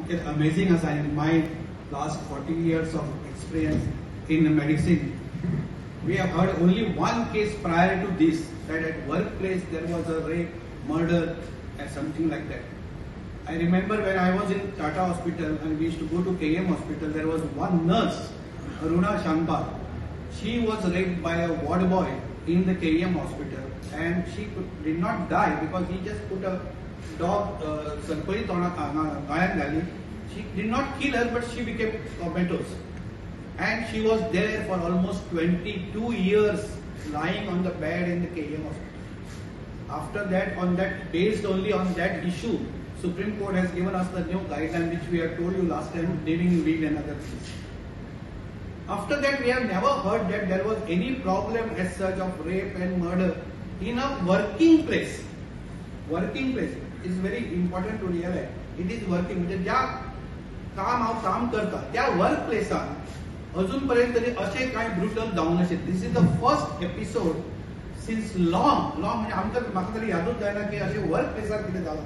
सामकें अमेझींग आसा. In my last 40 years of experience in medicine, we have heard only one case prior to this, that at workplace there was a rape, murder and something like that. I remember when I was in Tata Hospital and we used to go to KM Hospital, there was one nurse, Aruna Shanbhag. She was raped by a ward boy in the KM Hospital and she did not die because he just put a dog सरपळी तोंडात गळ्यात घाली. She did not kill her, but she became comatose. And she was there for almost 22 years, lying on the bed in the KM Hospital. After that, on that, based only on that issue, Supreme Court has given us the new guideline which we have told you last time, living will and other things. After that, we have never heard that there was any problem as such of rape and murder in a working place. Working place is very important to realize. It is working. म्हणजे ज्या काम हांव काम करता त्या work प्लेसान अजून पर्यंत तरी अशें कांय ब्रुटल जावंक नाशिल्लें. This is the first episode since long long, म्हणजे आमकां म्हाका तरी यादूच जायना की अशें वर्क प्लेसार कितें जालां.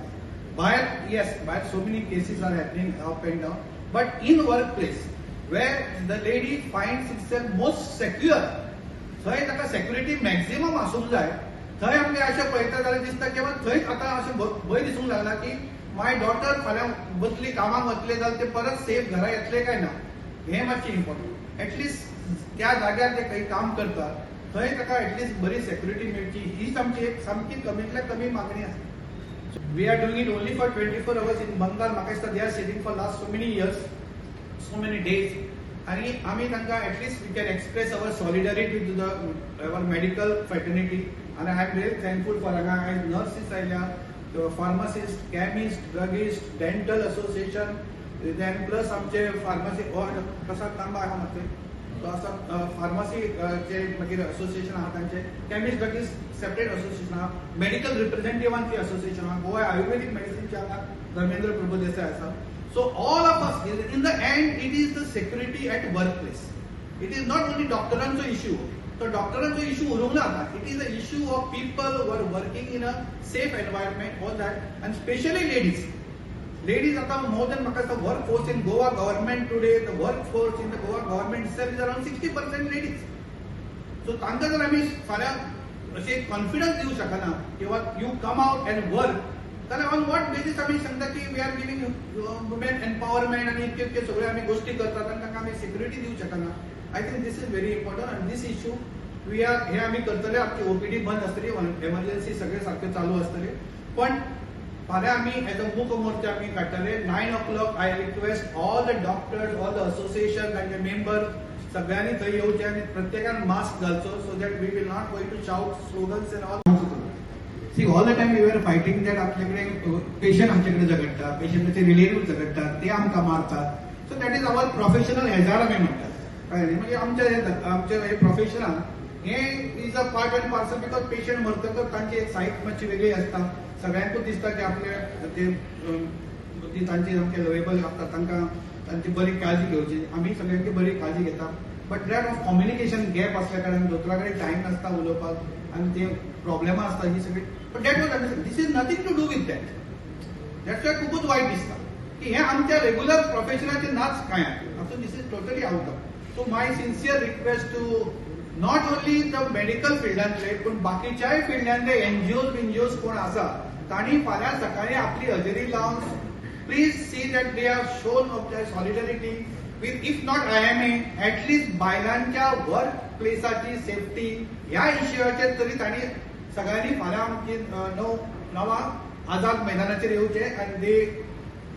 भायर येस, भायर so many cases are happening up and down, but in work place where the lady finds itself most secure, थंय ताका सेक्युरिटी मॅक्झिमम आसूंक जाय. थंय आमकां अशें पळयता जाल्यार दिसता की बाबा थंयच आतां अशें भंय दिसूंक लागला की माय डॉटर फाल्यां वतली, कामाक वतले जाल्यार ते परत सेफ घरा येतले काय ना, हें मातशें इम्पॉर्टंट. एटलिस्ट त्या जाग्यार ते खंय काम करता थंय ताका एटलिस्ट बरी सेक्युरिटी मेळची, हीच आमची एक सामकी कमीतल्या कमी मागणी आसा. We are doing it only for 24 hours. In Bengal, म्हाका दिसता, they are sitting for last so many years, so many days, आणि आमी तांकां at least we can express our solidarity to the our medical fraternity. आणि I am very thankful for हांगा आयज nurses आयल्या, pharmacist, chemist, druggist, dental association, then plus आमचे pharmacy प्रसाद तांबा आहा मातशें, तो आसा फार्मासी चे मागीर असोसिएशन आहा तांचे, केमिस्ट ड्रगिस्ट सेपरेट असोसिएशन आहा, मेडिकल रिप्रेझेंटेटिव्हांची असोसिएशन आहा, गोवा आयुर्वेदीक मेडिसिनचे हांगा धर्मेंद्र प्रभुदेसाय आसा. So all of us, in the end, it is the security at work place. It is not only डॉक्टरांचो इश्यू. तो डॉक्टरांचो इश्यू उरूंक ना आतां. It is a issue of people who are working in a safe environment, all that, and specially ladies. Ladies आता more than म्हाका दिसता, work force in Goa government today, the work force in the Goa government itself is around 60% ladies. So तांकां जर आमी फाल्यां अशें confidence दिवं शकना किंवा you come out and work, जाल्यार ऑन what basis आमी सांगता की we are giving women empowerment आनी इतक्यो इतक्यो सगळ्यो आमी गोश्टी करतात आनी तांकां आमी सेक्युरिटी दिवं शकना? I think this is very important आनी this issue we are हे आमी करतले. आमची ओपीडी बंद आसतली, एमर्जन्सी सगळे सारखे चालू आसतले, पण फाल्यां आमी एज अ मूक मोर्चा आमी काडटले 9 o'clock. I request all the doctors, all the association, तांचे मेंबर सगळ्यांनी थंय येवचे आनी प्रत्येकान मास्क घालचो, so that we will not going to shout slogans and all. See, all the time we were fighting that आपल्याकडे पेशंट आमच्याकडे झगडटा, पेशंटाचे relative झगडटात, ते आमकां मारतात. So that is our professional hazard आमी म्हणटात, कळ्ळें न्ही? म्हणजे आमच्या हे आमच्या हे प्रोफेशनान हे is a part and parcel, because patient मरतकच तांची एक सायक मातशी वेगळी आसता. सगळ्यांकूच दिसता की आपले ते ती तांची सामके लवेबल आसता, तांकां तांची बरी काळजी घेवची. आमी सगळ्यांची बरी काळजी घेता, but that of communication gap असल्या कारणान दोतोरा कडेन टायम नासता उलोवपाक आनी ते प्रॉब्लेमां आसता ही सगळी. But that was this is nothing to do with that. That's why खुबूच वायट दिसता की हे आमच्या रेग्युलर प्रोफेशनाचे नाच काय. So this is totally out of. So my sincere request to not only the medical फिल्डांतले, पूण बाकीच्याय फिल्डांतले एनजीओज बिनजीओज कोण आसा, तांणी फाल्यां सकाळी आपली हजेरी लावन please see that they are shown of their solidarity with, if not IMA, at least बायलांच्या वर्क प्लेसाची सेफ्टी ह्या इश्यूचेर तरी तांणी सगळ्यांनी फाल्यां आमची णवांक आझाद मैदानाचेर येवचे आनी they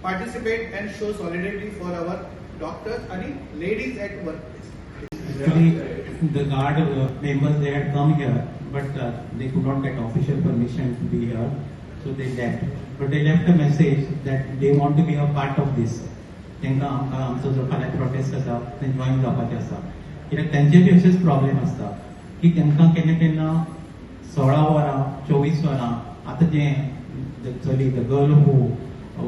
participate and show solidarity for our doctors आणि ladies at work place. Actually, the guard members, they had come here, but they could not get official permission to be here, so they left. But they left a message that they want to be a part of this. तांकां आमकां आमचो जो फाल्यां protest आसा ते join जावपाचें आसा, कित्याक तेंचे बी अशेंच प्रॉब्लेम आसता की तांकां केन्ना केन्ना 16 वरां, 24 वरां. आतां जें चली, the girl who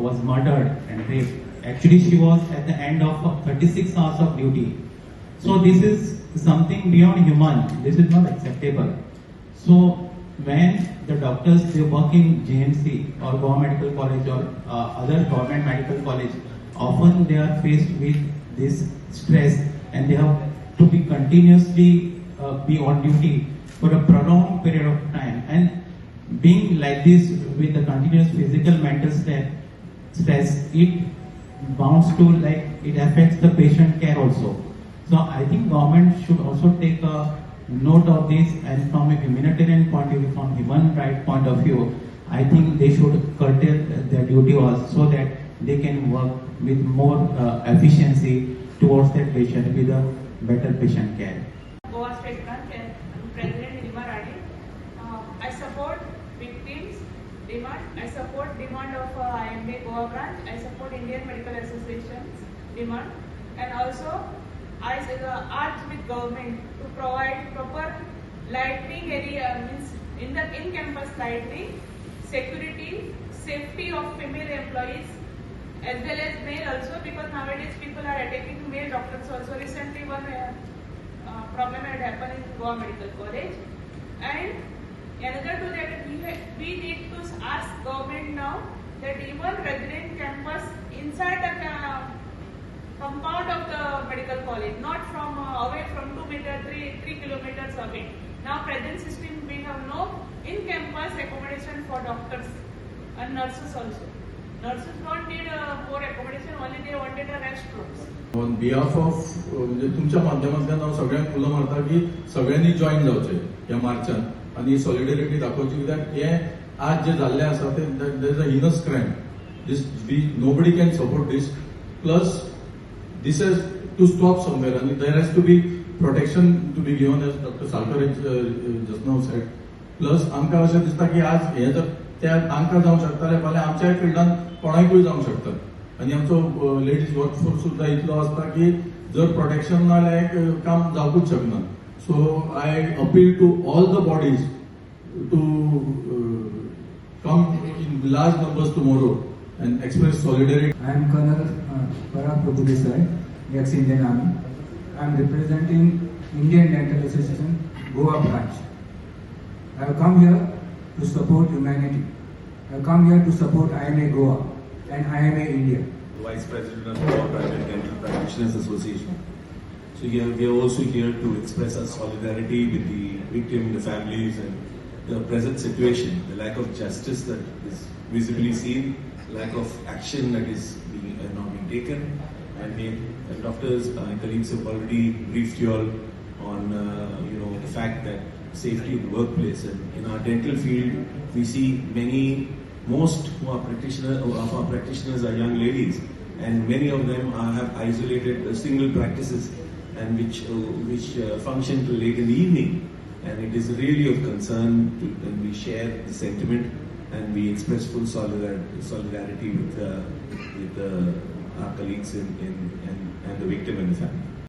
was murdered and raped, actually she was at the end of 36 hours of duty. So this is something beyond human. This is not acceptable. So when the doctors, they work in GMC or Goa Medical College or other government medical college, Often they are faced with this stress and they have to be continuously be on duty for a prolonged period of time. And being like this with the continuous physical, mental stress, it bounds to, like, it affects the patient care also. So I think government should also take a note of this, and from a humanitarian point of view, from human right point of view, I think they should curtail their duty also so that they can work with more efficiency towards their patient with a better patient care. Goa State Branch and I'm President Nilima Rane. I support victims' demand. I support demand of IMA Goa Branch. I support Indian Medical Association's demand, and also I urge with government to provide proper lighting area, means in the in-campus lighting, security, safety of female employees as well as male also, because nowadays people are attacking male doctors also. Recently one problem had happened in Goa Medical College. And another to that, we need to ask government now that even resident campus inside the compound of the medical college, not from away from 2 meter, 3 kilometers away. Now present system, we have no in-campus accommodation for doctors and nurses also. Nurses don't need more accommodation, only they wanted a restrooms. On behalf of म्हणजे तुमच्या माध्यमांतल्यान हांव सगळ्यांक उलो मारता की सगळ्यांनी join जावचें ह्या मार्चान आनी सॉलिडरिटी दाखोवची, कित्याक हें आज जें जाल्लें आसा तें there is a heinous crime. This we nobody can support this. Plus this has to stop somewhere आनी there has to be protection to be given, as Doctor Salkar just now said. Plus आमकां अशें दिसता की आज हें जर त्या तांकां जावंक शकता जाल्यार फाल्यां आमच्याय फिल्डान कोणाकूय जावंक शकता. आनी आमचो लेडीज वर्कफोर्स सुद्दां इतलो आसता की जर प्रोटेक्शन ना जाल्यार काम जावकूच शकना. So I appeal to all the bodies to come in large numbers tomorrow and express solidarity. I am Colonel Parag Prabhudesai, ex-Indian Army. I am representing Indian Dental Association, Goa branch. I have come here to support humanity. I have come here to support IMA Goa and IMA India. Vice President of Goa Private Dental Practitioners Association. So here we are also here to express our solidarity with the victim, the families, and the present situation, the lack of justice that is visibly seen, lack of action that is being, not being taken. And the doctors, my colleagues have already briefed you all on the fact that safety in the workplace, and in our dental field we see many, most who are practitioners, of our practitioners are young ladies, and many of them have isolated single practices and which function till late in the evening, and it is really of concern to, and we share the sentiment and we express full solidarity with our colleagues and the victim and the family.